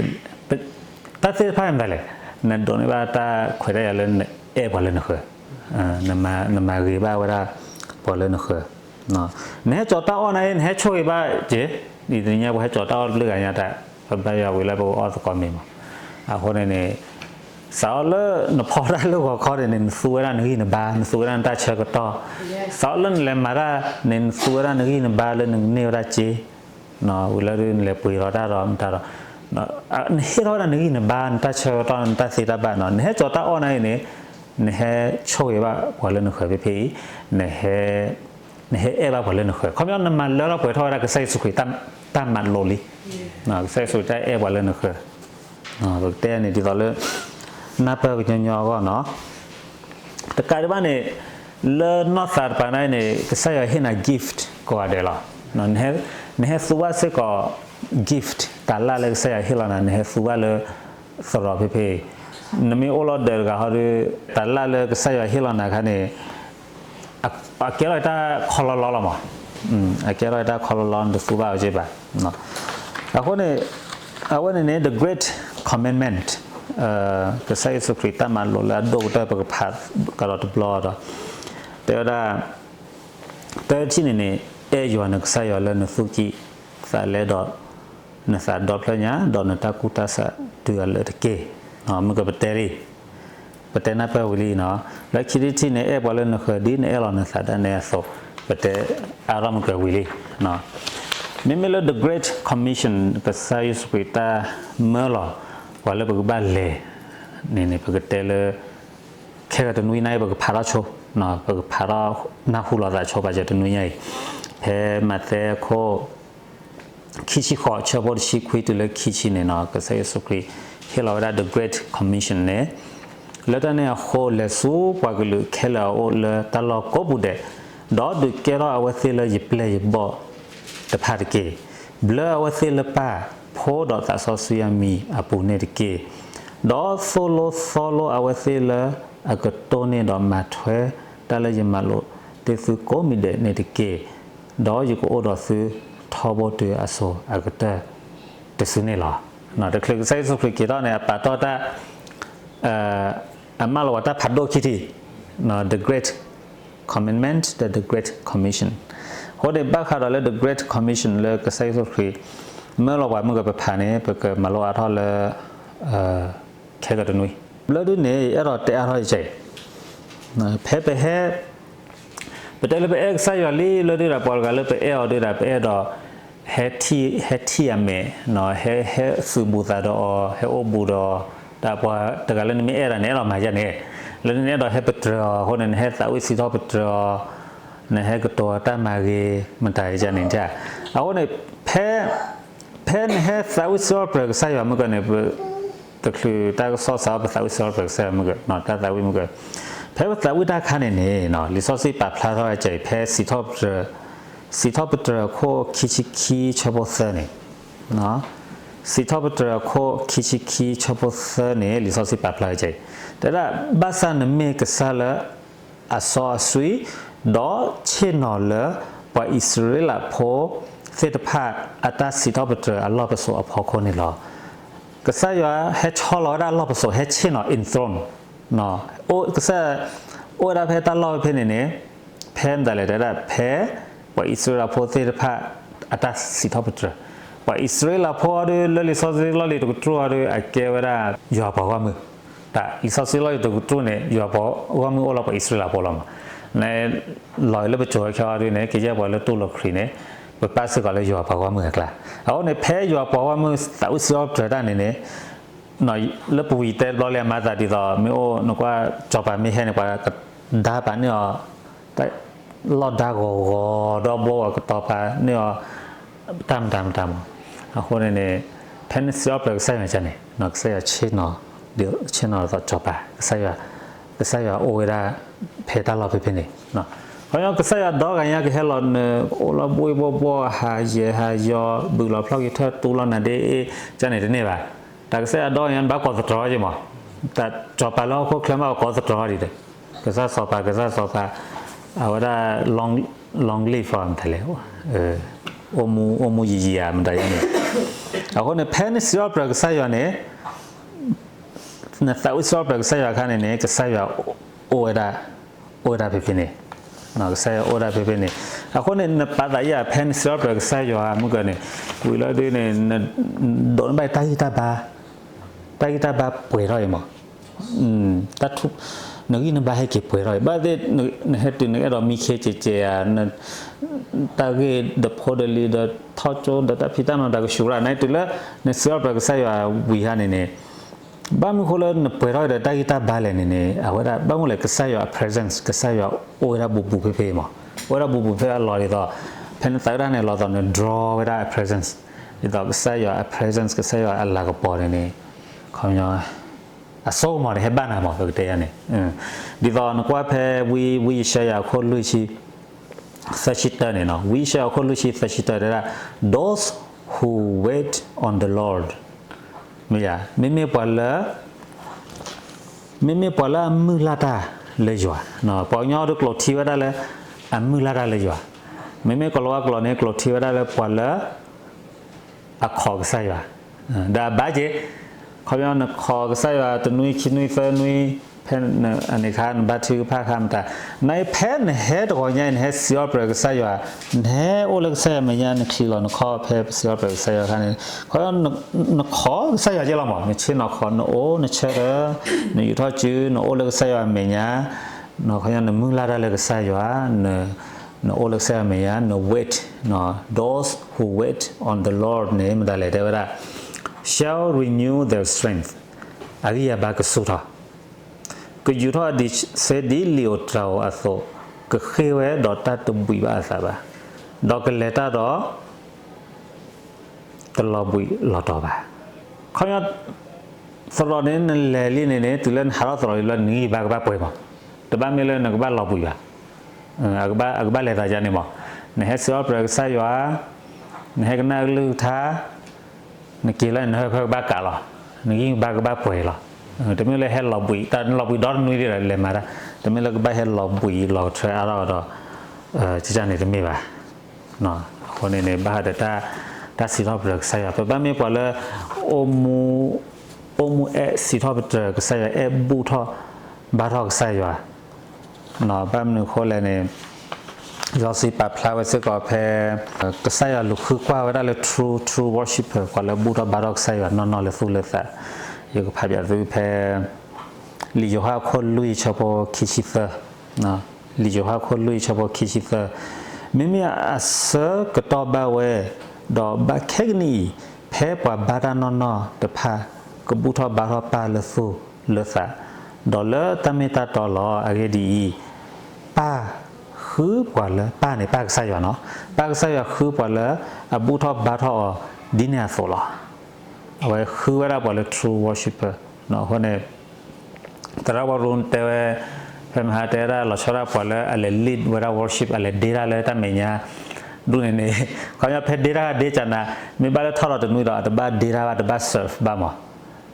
သ့ၣ်တဖၣ်မတၤလဲၣ်, နဒိးန့ၢ်ဘၣ်တၢ်ခွဲးတၢ်ယာ်လၢနအဲၣ်ပှၤလၢနဃၢၤ, နမၤဂ့ၤဘၣ်ဝဲဒၣ်ပှၤလၢနဃၢၤ, နဟဲကၠီတၢ်အီၣ်နၤအံၤ နဟဲဆိၣ်ဂ့ၤဘၣ်က့ၤ, ဒ်တနံၤညါပဟဲကၠီတၢ်အီၣ်တဘျုးဂၤညါတၢ် ပဘၣ်ယွၤဝံၤလၢပကအီၣ်သကိးမ့ၤမး, အဃိန့ၣ်န့ၣ် စးထီၣ်လၢနဖီတၢ်လၢဂီၤခီန့ၣ်န့ၣ် နသူဝဲဒၣ်နဂံၢ်နဘါ နသူဝဲဒၣ်နတၢ်ဆၢကတီၢ်, စးထီၣ်လၢနလဲၤမၤတၢ်န့ၣ် နသူဝဲဒၣ်နဂံၢ်နဘါလၢနကန့ၢ်ဝဲဒၣ်စ့ ဝံၤလၢဒုးနလဲၤပှ့ၤလီၤတၢ်ဒီးမတၤဒီး နဟ့ၣ်ထီၣ်ဝဲဒၣ်နဂံၢ်နဘါ နတၢ်ဆၢကတီၢ် နတၢ်သ့တၢ်ဘၣ်နီၤ နဟဲကၠီတၢ်အီၣ်နၤအံၤန့ၣ် နဟဲဆိၣ်ဂ့ၤဘၣ်ပှၤလၢနဃၢၤဖဲဖဲအံၤ, နဟဲအဲၣ်ဘၣ်ပှၤလၢနဃၢၤ ခီပညီနမၤလၢထီၣ်ပှဲၤထီၣ်ဝဲဒၣ်ကစၢ်ယ့ၣ်ၡူးခရံာ်တၢ်မၤလိလံ, ကစၢ်ယ့ၣ်ၡူးတၢ်အဲၣ်ပှၤလၢနဃၢၤ, ပကတဲန့ၣ်ဒ်သိးလၢ နၢ်ပၢၢ်ကညီညီအဂီၢ်နီၤ တကးဒံးဘၣ်န့ၣ် လၢနီၢ်သးတပၤန့ၣ် ကစၢ်ယွၤဟ့ၣ်နၤ gift ကိးဂၤဒဲးလီၤ. နဟဲသူဘၣ်စ့ၢ်ကီး gift တၢ်လၢ်လၢကစၢ်ယွၤဟ့ၣ်လီၤနၤ နဟဲသူဘၣ်လၢသရိာ်ဖဲဖဲအံၤ, နမ့ၢ်အိၣ်လီၤဒၢးတဂၤဟီဒီး တၢ်လၢ်လၢကစၢ်ယွၤဟ့ၣ်လီၤနၤခါန့ၣ် အကဲထီၣ်တၢ်ခီလီလီလီၤမး, အကဲထီၣ်တၢ်ခီလီလီ နတသူဘၣ်အီၤက့ဘၣ်. အဃိန့ၣ် အဝဲန့ၣ်န့ၣ် the great commandment ကစၢ်ယ့ၣ်ၡူးခရံာ်တၢ်မၤလိလၢအဒိၣ်ကတၢၢ် ပကဖးကဒီးတဘျီဒီး တဲဝဲဒၣ် တထံၣ်န့ၣ်န့ၣ် အဲၣ်ယွၤနကစၢ်ယွၤလၢနသူၣ်ကံၢ်သးလဲဒီး နသးဒီဖျၢၣ်ညါ ဒီးနတၢ်ကူၣ်တၢ်ဆးတုၤအလၢာ်တက့ၢ်. မုၢ်ကပတဲလံ ပတဲနၢ်ပၢၢ်ဝံၤလံနီၤ. လၢခံထံၣ်တထံၣ်န့ၣ် အဲၣ်ပှၤလၢနဃၢၤဒ်နအဲၣ်လီၤနသးဒၣ်နဲအသိး ပတဲအါထီၣ်မုၢ်ကဝံၤလံ. မ့မ့ၢ်လၢ the great commission ကစၢ်ယ့ၣ်ၡူးခရံာ်တၢ်မၢလီၤ ပှၤလၢပကဘၣ်လဲၤန့ၣ်န့ၣ် ပကတဲလၢ ခဲကတနွံနၣ်အံၤ ပကဖးထီၣ်ဆိ ပကဖးထီၣ်နၢ်ဟူလိာ်သးဆိ ဘၣ်စၢၤတနွံညါအံၤ ဖဲမးသဲအခိၣ် ခံဆံဃိး ဆၢဖိတဆံခွံတုၤလၢခံဆံန့ၣ်နီၤ ကစၢ်ယ့ၣ်ၡူးခရံာ်ဟ့ၣ်လီၤဝဲဒၣ် the great commission န့ၣ် လၢတၢ်န့ၣ်အဃိ လဲၤဆူပှၤကလုာ်ခဲလၢာ်အအိၣ်လၢတၢ်လီၢ်ကိးပူၤဒဲး, ဒီးဒုးကဲထီၣ်အဝဲသ့ၣ်လၢယပျဲၢ်ယဘီၣ်တဖၣ်တက့ၢ်. ဘျၢအဝဲသ့ၣ်လၢပၢ်, ဖိဒီးသးစီဆှံအမံၤအပူၤန့ၣ်တက့ၢ်. ဒီးသိၣ်လိသီလိအဝဲသ့ၣ်လၢအကတိၢ်န့ၢ်ဒီးမၤထွဲတၢ်လၢယမၤလိာ်တ့ၢ်သုကိးမံၤဒဲးန့ၣ်တက့ၢ်. ဒီးယကအိၣ်ဒီးသုထီဘိတုၤအစိၤအကတၢၢ်တစုန့ၣ်လီၤ. တချုးကစၢ်ယ့ၣ်ၡူးခရံာ်က့ၤထီၣ်န့ၣ် အပာ်တီၢ်တၢ် အမၢလီၤဝဲတၢ်ဖးဒိၣ်ခံထံၣ်, the great commandment ဒီး the great commission. အဃိန့ၣ် ဘၣ်ဃးဒီးလၢ the great commission လၢကစၢ်ယ့ၣ်ၡူးခရံာ် မၢလီၤပှၤမုၢ်ကပဖးန့ၣ် ပကမၤလိအါထီၣ်လၢ ခဲကတနွံ. လၢဒ်န့ၣ် ယအဲၣ်ဒိးတဲအါထီၣ်ယကဲး ဖဲပဟဲ ပတဲလၢပအဲၣ်ကစၢ်ယွၤလံ လၢဒုၣ်ဒါပှၤတဂၤလၢပအဲၣ်အီၤဒုၣ်ဒါ ပအဲၣ်ဒိး ဟဲထံၣ်အမဲာ်, ဟဲသုးဘူးသးဒီးအီၤ, ဟဲအိၣ်ဘူးဒီး တၢ်ပှၤတဂၤလၢနမ့ၢ်အဲၣ်ဒၣ်န့ၣ် အဲၣ်ဒိးမၤယဲန့ၣ်, လၢနအဲၣ်ဒိးဟဲပတြၢၤအီၤအဃိန့ၣ် နဟဲသးဝံၣ်စံးထီၣ်ပတြၢၤအီၤ, နဟဲကတိၤတၢ်မၤဂ့ၤ မတၤယဲန့ၣ်, အဃိန့ၣ် ဖဲ ဖဲနဟဲသးဝံၣ်စံးထီၣ်ပတြၢၤကစၢ်ယွၤမုၢ်ကန့ၣ် တချုးတၢ်ကစီၣ်စး ပသးဝံၣ်စံးထီၣ်ပတြၢၤကစၢ်ယွၤမုၢ်က တၢ်သးဝံၣ်မုၢ်က, ဖဲပသးဝံၣ်တၢ်ခါန့ၣ်န့ၣ် လံာ်စီဆှံပာ်ဖျါထီၣ်ဝဲကဲး ဖဲစံးထီၣ်ပတြၢၤ စံးထီၣ်ပတြၢၤအခိၣ်ခံဆံခံဆၢဖိသၢန့ၣ်, စံးထီၣ်ပတြၢၤအခိၣ်ခံဆံခံဆၢဖိသၢန့ၣ် လံာ်စီဆှံပာ်ဖျါဝဲကဲး တဲဒၣ် ဘၣ်ဆၣ်နမ့ၢ်ကစၢ်လၢ အစီအဆှံ, ဒီးဆ့ၣ်နီၤလၢပှၤအံၣ်စရ့လးဖိသ့ၣ်တဖၣ်အတၢ်စံးထီၣ်ပတြၢၤအလီၢ်ပစိာ်အဖီခိၣ်န့ၣ်လီၤ. ကစၢ်ယွၤဟဲဆီလီၤဝဲဒၣ်အလီၢ်ပစိာ် ဟဲဆ့ၣ်နီၤ enthroned, ကစၢ် အိၣ်ဝဲဒၣ်ဖဲတၢ်လီၢ်ဖဲန့ၣ်န့ၣ် ဖဲမတၤလဲၣ်တဲဒၣ် ဖဲပှၤအံၣ်စရ့လးဖိသ့ၣ်တဖၣ်အတၢ်စံးထီၣ်ပတြၢၤ, ပှၤအံၣ်စရ့လးဖိအီၤဒီး လၢလံာ်စီဆှံလီၢ်လံၤတကတြူၢ်အီၤဒီး အကဲဝဲဒၣ်ယွၤပှၤဂီၢ်မုၢ်, တၢ်လံာ်စီဆှံလီၢ်လံၤတကတြူၢ်န့ၣ် ယွၤပှၤဂီၢ်မုၢ်အိၣ်လၢပှၤအံၣ်စရ့လးဖိလီၤမး, န လီၤလၢပစိၤဝဲခဲအီၤဒီးန့ၣ် ကယဲၢ်ပှၤလၢတူၢ်လိာ်ခရံာ်န့ၣ် ပပၢ်စ့ၢ်ကီးလၢယွၤပှၤဂီၢ်မုၢ်အကျါ, အဃိန့ၣ် ဖဲယွၤပှၤဂီၢ်မုၢ်သးဝံၣ်စံးထီၣ်ပတြၢၤတၢ်န့ၣ်န့ၣ်, လၢပဝံၤတဲတဘျီလံအမၤသးဒ်သိး မ့ၢ်အိၣ်နကွၢ်စီၤပၤမ့ၢ်ဟဲန့ၣ် ပှၤကဒါပာ်န့ၢ်အီၤ လီၢ်ဒါဂီၤဂီၤ ဒီဘိဝဲကတီၤပာ်န့ၢ်အီၤ တၢ်မတၤမတၤမး. အဃိန့ၣ်န့ၣ် ဖဲနစံးထီၣ်ပတြၢၤကစၢ်ယွၤန့ၣ် ကစၢ်ယွၤဆ့ၣ်နီၤ, ဆ့ၣ်နီၤဒ်သိးစီၤပၤ, ကစၢ်ယွၤအိၣ်ဝဲဒၣ်ဖဲတၢ်လီၢ်ဖဲဖဲန့ၣ်. ခီဖျိကစၢ်ယွၤဒီဂၤညါကဟဲလီၤန အိၣ်လီၤဘှံးဘှီၣ်ဘှီၣ် ဟးယဲၤဟးယီၤ ဘုၣ်လီၤဖျီၣ်က့ၤထၢၣ် တူလီၤနၤဒ့အ့ၣ် ကန့ၣ်တန့ၢ်ဘၣ်. တၢ်ကစၢ်ယွၤဒီဂၤညါ နဘၣ်ကိးသတြီၤက့ၤမး, တၢ်စီၤပၤလၢဟီၣ်ခိၣ်ချၢမး ပကိးသတြီၤဒ်ဒီး ကစၢ်စီၤပၤ ကစၢ်စီၤပၤ, အဝဲဒၣ် long, long live မတၤလဲၣ်, အိၣ်မူ အိၣ်မူယံာ်ယံာ်ဧါ မတၤယါန့ၣ်. အဃိန့ၣ် ဖဲနစံးထီၣ်ပတြၢၤကစၢ်ယွၤန့ၣ် နသးဝံၣ်စံးထီၣ်ပတြၢၤကစၢ်ယွၤအခါန့ၣ်န့ၣ် ကစၢ်ယွၤအိၣ်ဝဲဒၣ်, အိၣ်ဝဲဒၣ်ဖဲဖဲန့ၣ်, ကစၢ်ယွၤအိၣ်ဝဲဒၣ်ဖဲဖဲန့ၣ်. အဃိန့ၣ် နပာ်သးယၤ ဖဲနစံးထီၣ်ပတြၢၤကစၢ်ယွၤမုၢ်ကန့ၣ် ဝံၤလီၤဒုးန့ၣ် နဒိးန့ၢ်ဘၣ်တၢ်ဂံၢ်တၢ်ဘါ, တၢ်ဂံၢ်တၢ်ဘါပှဲၤထီၣ်အံၤမး, တၢ်ထူ, နဂံၢ်နဘါဟဲက့ၤပှဲၤထီၣ်အံၤ ဘၣ်သ့ၣ် နဟဲတုၤနအဲၣ်ဒိးမံခ့ကဲးကဲးဧါ, တၢ်ဂ့ၢ်ဒီးဖိဒီးလံၤဒီးထီၣ်ကၠိဒီးတၢ်ဖံးတၢ်မၤတၢ်ကဆူးရၣ် နဟဲတုၤလၢ နစံးထီၣ်ပတြၢၤကစၢ်ယွၤဝံၤဟါန့ၣ်န့ၣ် ဘၣ်မနုၤဃိလၢနပှဲၤထီၣ်ဒီးတၢ်ဂံၢ်တၢ်ဘါလဲၣ်န့ၣ်န့ၣ် အဝဲဒၣ် ဘၣ်မနုၤလဲၣ် ကစၢ်ယွၤအ presence ကစၢ်ယွၤအိၣ်ဝဲဒၣ်ဘူးဘူးဖဲဖဲမး, အိၣ်ဝဲဒၣ်ဘူးဘူးဖဲအလီၢ်ဒ်သိး ဖဲနသးဝဲဒၣ်န့ၣ် လီၤသိးန draw ဝဲဒၣ်အ presence ဒ်သိးကစၢ်ယွၤအ presence ကစၢ်ယွၤအလၤကပီၤန့ၣ်န့ၣ် ခီပညီ အစိကမီၤန့ၣ် ဟဲဘၣ်နၤမး ပကတဲယါန့ၣ်, ဒ်သိးနကွၢ်ဖဲဝံ ဝံယၡါယၤအခိၣ်လွံၢ်ဆံ သၢဆံတၢန့ၣ်နီၤ, ဝံယၡါယၤအခိၣ်လွံၢ်ဆံသၢဆံတၢတဲဒၣ် those who wait on the Lord မ့ၢ်ယါ, မ့မ့ၢ်ပှၤလၢ မ့မ့ၢ်ပှၤလၢအမုၢ်လၢ်တၢ်လၢယွၤ, ပှၤကညီဒုးကျိာ်ထံဝဲဒၣ်လၢ အမုၢ်လၢ်တၢ်လၢယွၤ, မ့မ့ၢ်ကိၤလၤဝါကျိာ်န့ၣ် ကျိာ်ထံဝဲဒၣ်လၢပှၤလၢ အခီၣ်ကစၢ်ယွၤ, ဒီးအဘၣ်က့ၤ, ခီပညီနခီၣ်ကစၢ်ယွၤတနွံခံနွံသၢနွံ, ဖဲအန့ၣ်အခါ နဘါထုကဖၣ်အခါမတၤ, နဖဲနဟဲတဂီၤညါအံၤ နဟဲစံးထီၣ်ပတြၢၤကစၢ်ယွၤ, နဟဲအိၣ်လၢကစၢ်ယွၤမဲာ်ညါ နချံးလီၤနခီၣ်ဖဲပစံးထီၣ်ပတြၢၤကစၢ်ယွၤအခါန့ၣ်, ခီပညီ နခီၣ်ကစၢ်ယွၤက့လီၤမး, နဆ့ၣ်နီၤခီၣ် နအိၣ်နဆၢထၢၣ်, နယူာ်ထီၣ်စု နအိၣ်လၢကစၢ်ယွၤအမဲာ်ညါ, ခီပညီနမုၢ်လၢ်တၢ်လၢကစၢ်ယွၤ, နအိၣ်လၢကစၢ်ယွၤအမဲာ်ညါ, န wait, those who wait on the Lord န့ၣ် မတၤလဲၣ်တဲဝဲဒၣ်, shall renew their strength, အဂံၢ်အဘါကဆူၣ်ထီၣ်, ကယူာ်ထီၣ်အဒံးဆှဲဒ်လံာ်ဧိၤတြၤဧိၤအသိး, ကဃ့ၢ်ဝဲဒီးတၢ်တဘှံးဘၣ်အသးဘၣ်, ဒီးကလဲၤတၢ်ဒီး တလီၤဘှံးလီၤတီၤဘၣ်. ခီပညီ သရိာ်န့ၣ် နလဲၤလံန့ၣ်န့ၣ် တုၤလၢနဟးထီၣ်သရိာ်လံလၢ နဂံၢ်ဘါကဘၣ်ပှဲၤမး, တဘၣ်မ့ၢ်လၢနကဘၣ်လီၤဘှံးဘၣ်, အကဘၣ်လဲၤသးယါန့ၣ်မး, နဟဲစံးထီၣ်ပတြၢၤကစၢ်ယွၤ, နဟဲကနၣ်ကလုၢ်ကထါ, နက့ၤလၢနဟၢဖၢကဘၣ်ကးလီၤ, နဂံၢ်ဘါကဘၣ်ပှဲၤလီၤ. တမ့ၢ်လၢဟဲလီၤဘှံး, တၢ်လီၤဘှံးဒီတနွံဒ်ဒီးလဲၤမၤတၢ်, တမ့ၢ်လၢကဘၣ်ဟဲလီၤဘှံးလီၤကထၢအါထီၣ်ဒီး ကန့ၣ်တမ့ၢ်ဘၣ်. အဃိန့ၣ်န့ၣ် ဘၣ်ဃးဒီး တၢ်စံးထီၣ်ပတြၢၤကစၢ်ယွၤ ပဘၣ်မ့ၢ်ပှၤလၢ အိၣ်မူ, အိၣ်မူအဲၣ်စံးထီၣ်ပတြၢၤကစၢ်ယွၤ အဲၣ်ဘူၣ်ထီၣ်ဘါထီၣ်ကစၢ်ယွၤ, ဘၣ်မနုၤအဃိလဲၣ်န့ၣ် လံာ်စီဆှံပာ်ဖျါဝဲစ့ၢ်ကီးဖဲ ကစၢ်ယွၤလူၤဃုကွၢ်ဝဲဒၣ်လၢ true, true worshipper ပှၤလၢဘူၣ်ထီၣ်ဘါထီၣ်ကစၢ်ယွၤနီၢ်နီၢ်လၢသူၣ်လၢသး, ယကဖးဘၣ်သုဖဲ လံာ်ယိၤဟၣ်အခိၣ်လွံၢ်ဆၢဖိခံဆံသၢ, လံာ်ယိၤဟၣ်အခိၣ်လွံၢ်ဆၢဖိခံဆံသၢ, မ့မ့ၢ်အဆၢကတီၢ်ဘၣ်ဝဲ, ဒီးဘၣ်ခဲကနံၣ်အံၤ, ဖဲပှၤဘါတၢ်နီၢ်နီၢ်တဖၣ် ကဘူၣ်ထီၣ်ဘါထီၣ်ပၢ်လၢသူၣ်လၢသး, ဒီးလၢတၢ်မ့ၢ်တၢ်တီလီၤ. အဂ့ၢ်ဒ်အံၤ, ပၢ်ဃုပှၤလၢ ပၢ်န့ၣ် ပၢ်ကစၢ်ယွၤနီၤ, ပၢ်ကစၢ်ယွၤဃုပှၤလၢ အဘူၣ်ထီၣ်ဘါထီၣ်အီၤဒ်န့ၣ်အသိးလီၤ. အဝဲဃုဝဲဒၣ်ပှၤလၢ true worshipper အဃိန့ၣ် သရၣ်ဝီရူတဲဝဲ, ဖဲမဟါတဲဝဲဒၣ်လီၤဆီဒၣ်ပှၤလၢအလဲၤ lead ဝဲဒၣ် worship အလဲၤဒ့တၢ်လၢတၢ်မဲာ်ညါ ဒူၣ်န့ၣ်န့ၣ်, ခီပညီဖဲဒ့တၢ်ဒ့ကနၤ, မ့ၢ်ဘၣ်လၢထီၣ်လီၤတနွံဒီး အတဘၣ်ဒ့တၢ်ဘၣ် တဘၣ် serve ဘၣ်မး,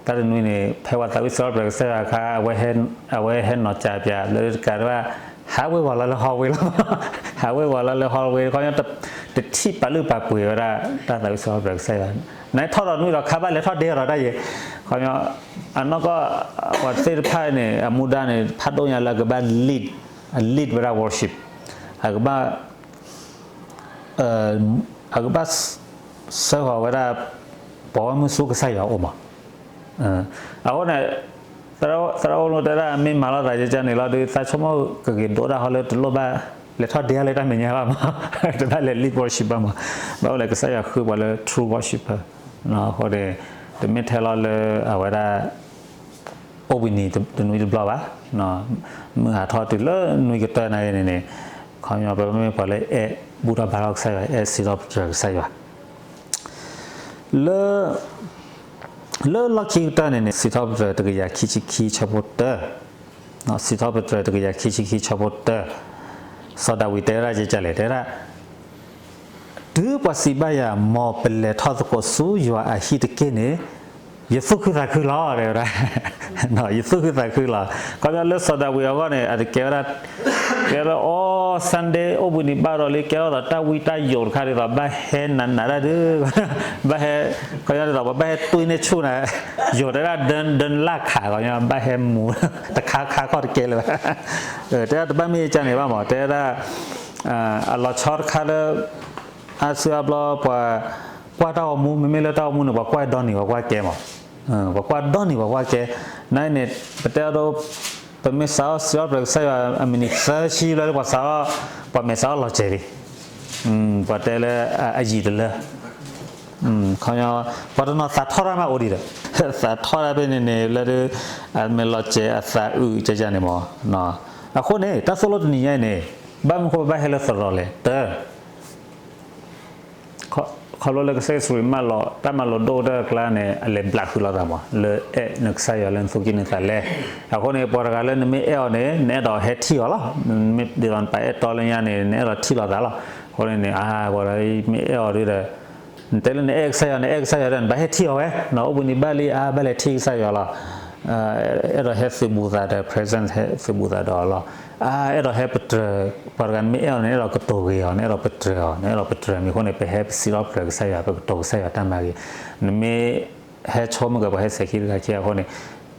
တၢ်တနွံန့ၣ် ဖဲပှၤသးဝံၣ်စံးထီၣ်ပတြၢၤကစၢ်ယွၤအခါ အဝဲဟဲနီၢ်ကၠးပၠးလၢတကးဒံးဘၣ်, ဟးဝ့ၤဝီၤလီၤလၢ hallway လီၤ, ဟးဝ့ၤဝီၤလီၤလၢ hallway ခီပညီ တထံၣ်ပာ်လုၢ်ပာ်ပှ့ၤဝဲဒၣ် တၢ်သးဝံၣ်စံးထီၣ်ပတြၢၤကစၢ်ယွၤ, နထီၣ်လီၤတနွံဒီး ခါဘၣ်လဲၤထီၣ်ဒ့အီၤဒီးတၢ်ယဲၢ်, ခီပညီ အနီၢ်ကီၢ် ပှၤသ့ၣ်တဖၣ်န့ၣ် အမူဒါန့ၣ် ဖးဒိၣ်ညါလၢအကဘၣ် lead, lead ဝဲဒၣ် worship, အကဘၣ် အကဘၣ် ဆှၢဃီၤဝဲဒၣ် ပှၤဂီၢ်မုၢ်ဆူကစၢ်ယွၤအအိၣ်မး, အဃိန့ၣ် သရၣ်အိၣ်လိတဲဒၣ် မ့ၢ်မၤလိာ်သးယကန့ၣ်လီၤဒုး သးဆိကမိၣ်ကဂ့ၤဒိၣ်တၢ်ဟီလၢတလိၣ်ဘၣ် လဲၤထီၣ်ဒ့လၢတၢ်မဲာ်ညါဘၣ်မး, တဘၣ်လဲၤ lead worship ဘၣ်မး, ဘၣ်အိၣ်လၢကစၢ်ယွၤဃုပှၤလၢ true worshipper, အဃိန့ၣ် တမ့ၢ်ထဲလီၤလၢအဝဲဒၣ် အိၣ်ဘှံးနံၤတနွံတဘျီဘၣ်, မုၢ်ဟးထီၣ်တုၤလၢနွံကတၢၢ်နာ်က့န့ၣ်န့ၣ်, ခီပညီပမ့ၢ်ပှၤလၢအဲၣ်ဘူၣ်ထီၣ်ဘါထီၣ်ကစၢ်ယွၤ အဲၣ်စံးထီၣ်ပတြၢၤကစၢ်ယွၤ လၢ လၢလီၢ်ခံကတၢၢ်န့ၣ်န့ၣ် စံးထီၣ်ပတြၢၤတကယၤခံဆံခံဆၢဖိတၢ, စံးထီၣ်ပတြၢၤတကယၤခံဆံခံဆၢဖိတၢ, စီၤဒၤဝံးတဲဝဲဒၣ်ကလဲၣ် တဲဝဲဒၣ်, တုၤပှၤစံးဘၣ်ယၤ မ်ပလဲၤထီၣ်သကိးဆူယွၤအဟံၣ်တက့ၢ်န့ၣ်, ယသူၣ်ခုသးခုလီၤ တဲဝဲဒၣ်, ယသူၣ်ခုသးခုလီၤ. ခီပညီလၢစီၤဒၤဝံးအဂီၢ်န့ၣ် အတကဲဝဲဒၣ် ကဲလၢအီ Sunday အိၣ်ဘှံးနံၤဘၣ်ဒီးလံ ကဲထီၣ်ဒီးတၢ်ဝံတၢ်ယိးတခါဒ်သိး ဘၣ်ဟဲနးနးတၢ်ဒုး, ဘၣ်ဟဲ, ခီပညီဒ်သိး ပဘၣ်ဟဲတွံၢ်န့ၢ်ဆူၣ်နၤ, ယိးတဲဒၣ်ဒၢလၢ်ခး ခီပညီ ဘၣ်ဟဲမူ တခါခါခီၣ်တကဲလၢၤဘၣ်, တဲဒၣ်တဘၣ်မ့ၢ်ကန့ၣ်ဘၣ်မး တဲဒၣ်, အလီၤဆီတခါလၢ အါစုအါဘျီပှၤကွၢ်တၢ်ဂီၤမူ မ့မ့ၢ်လၢတၢ်ဂီၤမူန့ၣ် ပှၤကွၢ်ဒီနံၤပှၤကွၢ်ကဲမး, ပှၤကွၢ်ဒီနံၤပှၤကွၢ်ကဲ, နာ်က့န့ၣ် ပတဲအဒိ ပမ့ၢ်စးထီၣ်စံးထီၣ်ပတြၢၤကစၢ်ယွၤအမုၢ်နံၤသၢဆံလၢပှၤစးထီၣ်, ပှၤမဲာ်စးထီၣ်လီၤစဲၤလံ, ပှၤတဲလၢအယံာ်တလၢ, ခီပညီ ပှၤတနီၤသးထီၣ်တၢ်မးအိၣ်ဒံးဒီး, သးထီၣ်တၢ်ဖဲန့ၣ်န့ၣ် လၢဒုး အမ့ၢ်လီၤစဲၤအသးအုးကန့ၣ်မး, အဃိန့ၣ် တၢ်သိၣ်လိတနံၤညါအံၤန့ၣ် ဘၣ်မနုၤဃိပဘၣ်ဟဲလၢသရိာ်လဲၣ်, တၢ ခီဖျိလၢကစၢ်ယ့ၣ်ၡူးခရံာ်မၢလီၤ တၢ်မၤလိာ်ဒိၣ်ကတၢၢ်အကျါန့ၣ် အလဲၤဘျးဃုာ်လိာ်သးမး လၢအဲၣ်နကစၢ်ယွၤလၢနသူၣ်ကံၢ်နသးလဲ, အဃိန့ၣ် ပှၤတဂၤလၢနမ့ၢ်အဲၣ်အီၤန့ၣ် နအဲၣ်ဒိးဟဲထံၣ်အီၤလီၤ, မ့ၢ်ဒ်သိးနပာ်အဲၣ်တီလၢညါန့ၣ် နအဲၣ်ဒိးထံၣ်လိာ်သးလီၤ, အဃိန့ၣ်န့ၣ် အါ ပှၤတဂၤအံၤမ့ၢ်အဲၣ်အီၤဒုဒီး နတဲလၢနအဲၣ်ကစၢ်ယွၤ နအဲၣ်ကစၢ်ယွၤဒီး နဘၣ်ဟဲထံၣ်အီၤဝဲ, အိၣ်ဘှံးနံၤဘၣ်လံ အါ ဘၣ်လဲၤထံၣ်ကစၢ်ယွၤလီၤ, အဲၣ်ဒိးဟဲသုးဘူးသးဒီး present ဟဲသုးဘူးသးဒီးအီၤလီၤ, အါ အဲၣ်ဒိးဟဲပတြၢၤ, ပှၤတဂၤနမ့ၢ်အဲၣ်အီၤန့ၣ် နအဲၣ်ဒိးကတိၤဂ့ၤအီၤ နအဲၣ်ဒိးပတြၢၤအီၤ နအဲၣ်ဒိးပတြၢၤမံၤအဃိန့ၣ် ပဟဲပစံးထီၣ်ပတြၢၤကစၢ်ယွၤ ပကတိၤကစၢ်ယွၤတၢ်မၤဂ့ၤ, နမ့ၢ် ဟဲဆိမုၢ်ကဲ ပှၤဟဲစဲၤခံတဂၤခံအဃိန့ၣ်,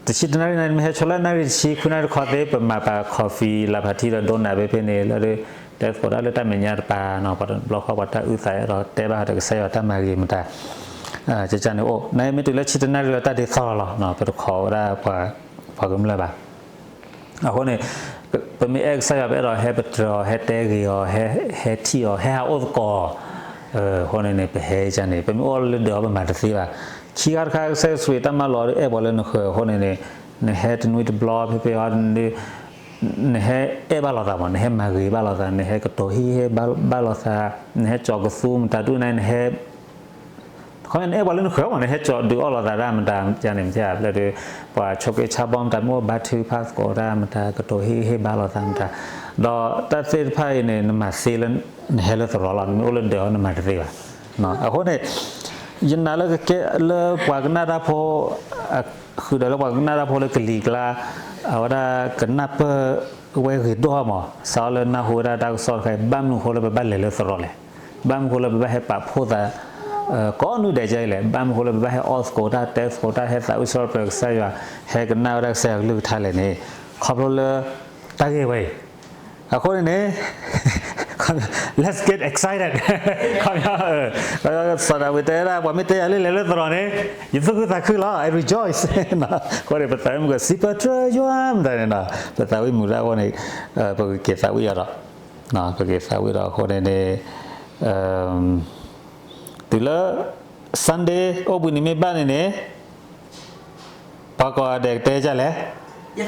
တဆံတနၣ်ရံၣ်န့ၣ် နမ့ၢ်ဟဲဆိလၢနၣ်ရံၣ်တဆံ ခွံနၣ်ရံၣ်တခီသ့ ပမၤပာ် coffee လၢဖးထံဒီးဒိနးဖဲဖဲန့ၣ် လၢဒုး တဲသကိးတၢ်လၢတၢ်မဲာ်ညါတပၤနီၤ ပှၤတဘျီဃီပှၤတၢ်အုၣ်သးအဲၣ်ဒိးတဲဘၣ်ဃးဒီး ကစၢ်ယွၤတၢ်မၤဂ့ၤမတၤ ကန့ၣ်အိၣ် နမ့ၢ်တုၤလၢဆံတနၣ်ရံၣ်လၢတၢ်ဒ့သီၣ်လီၤလီၤ ပတခိးဝဲဒၣ် ပှၤကမျၢၢ်ဘၣ် အဃိန့ၣ် ပမ့ၢ်အဲၣ်ကစၢ်ယွၤ ပအဲၣ်ဒိးဟဲပတြၢၤအီၤ ဟဲတဲဂ့ၤအီၤ ဟဲထံၣ်အီၤ ဟဲဟးအိၣ်သကိးအီၤ, အဃိန့ၣ်န့ၣ် ပဟဲကန့ၣ် ပမ့ၢ်အိၣ်လၢဒၢးအီၤ ပမၤတသ့ဘၣ်. ခံခါတခါ ကစၢ်ယ့ၣ်ၡူးခရံာ်တၢ်မၢလီၤအဲၣ်ပှၤလၢနဃၢၤအဃိန့ၣ်န့ၣ် နဟဲတနွံတဘျီဖဲဖဲအီၤ နဟဲအဲၣ်ဘၣ်လိာ်သးမး နဟဲမၤဂ့ၤဘၣ်လိာ်သး နဟဲကတိၤဟ့ၣ်ဟ့ၣ်ဘၣ်လိာ်သး နဟဲကၠီၤကသူမတၤဒုၣ်န့ၣ် နဟဲ ခီနအဲၣ်ပှၤလၢနဃၢၤမး နဟဲကၠီၤဒုးအီၣ်လိာ်သးတၢ်မတၤန့ၣ် မ့ၢ်လၢ ပှၤဆိးက့ဆါဘီမတၤ မ့ၢ်အိၣ်ဘါထုကဖၣ်သကိးတၢ်မတၤ ကတိၤဟ့ၣ်ဟ့ၣ်ဘါလိာ်သးမတၤ ဒီးတၢ်သ့ၣ်တဖၣ်အံၤန့ၣ် နမၤသ့လၢ နဟဲလၢသရိာ်လီၤ နမ့ၢ်အိၣ်လၢဒၢးအီၤ နမၤတသ့ဘၣ်. အဃိန့ၣ် ယနာ်လၢကကဲလၢပှၤကနၣ်တၢ်ဖိ ဃုာ်ဒီးလၢပှၤကနၣ်တၢ်ဖိလၢကလံၤကျါ အဝဲဒၣ်ကနၢ်ပၢၢ်ဝဲဂ့ၤဒိၣ်မး စးထီၣ်လၢနၢ်ဟူဝဲဒၣ်တၢ်ကစီၣ်တခါအံၤ ဘၣ်မနုၤအဃိလၢပဘၣ်လဲၤလၢသရိာ်လဲၣ်. ဘၣ်မနုၤအဃိလၢပဘၣ်ဟဲပာ်ဖှိၣ်သး ကိးနွံဒဲးကဲအံၤလဲၣ်. ဘၣ်မနုၤအဃိလၢပဘၣ်ဟဲအီသကိးတၢ် တဲသကိးတၢ် ဟဲသးဝံၣ်စံးထီၣ်ပတြၢၤကစၢ်ယွၤ ဟဲကနၣ်ဝဲဒၣ်ကစၢ်ယွၤကလုၢ်ကထါလဲၣ်န့ၣ် ခီဖျိလၢတၢ်ဂ့ၢ်ဝဲအံၤ အဃိန့ၣ်န့ၣ် let's get excited စီၤဒၤဝံးတဲဝဲဒၣ် ပှၤမ့ၢ်တဲယၤလၢလဲၤလၢသရိာ်န့ၣ် ယသူၣ်ခုသးခုလီၤ I rejoice အဃိန့ၣ် ပသးဝံၣ်မုာ်ကစံးပတြၢၤယွၤမတၤန့ၣ်နီၤ ပသးဝံၣ်မုာ်ဒၣ်အဃိန့ၣ် ပကက့ၤသးဝံၣ်အီၤဒီး ပက့ၤသးဝံၣ်ဒီးအဃိန့ၣ်န့ၣ် တုၤလၢ Sunday အိၣ်ဘှံးနံၤမ့ၢ်ဘၣ်န့ၣ်န့ၣ် ပှၤကိးဂၤဒဲးကတဲဒ်လဲၣ်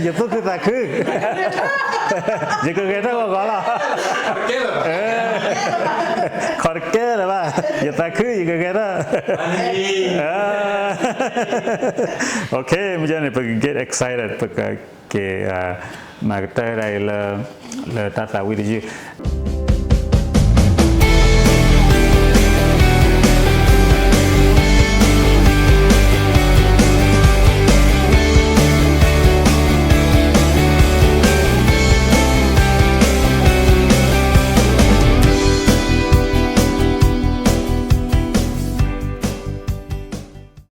ယသူၣ်ခုသးခု ယကဂဲၤထၢၣ်ဂီၤဂီၤလီၤ ခီတကဲလၢၤဘၣ် ယသးခု ယကဂဲၤထၢၣ် OK မ့ၢ်န့ၣ် ပက get excited ပကက့ၤ မၤကတၢၢ်ဒၣ်အံၤလၢ လၢတၢ်သးဝံၣ်တယုၢ်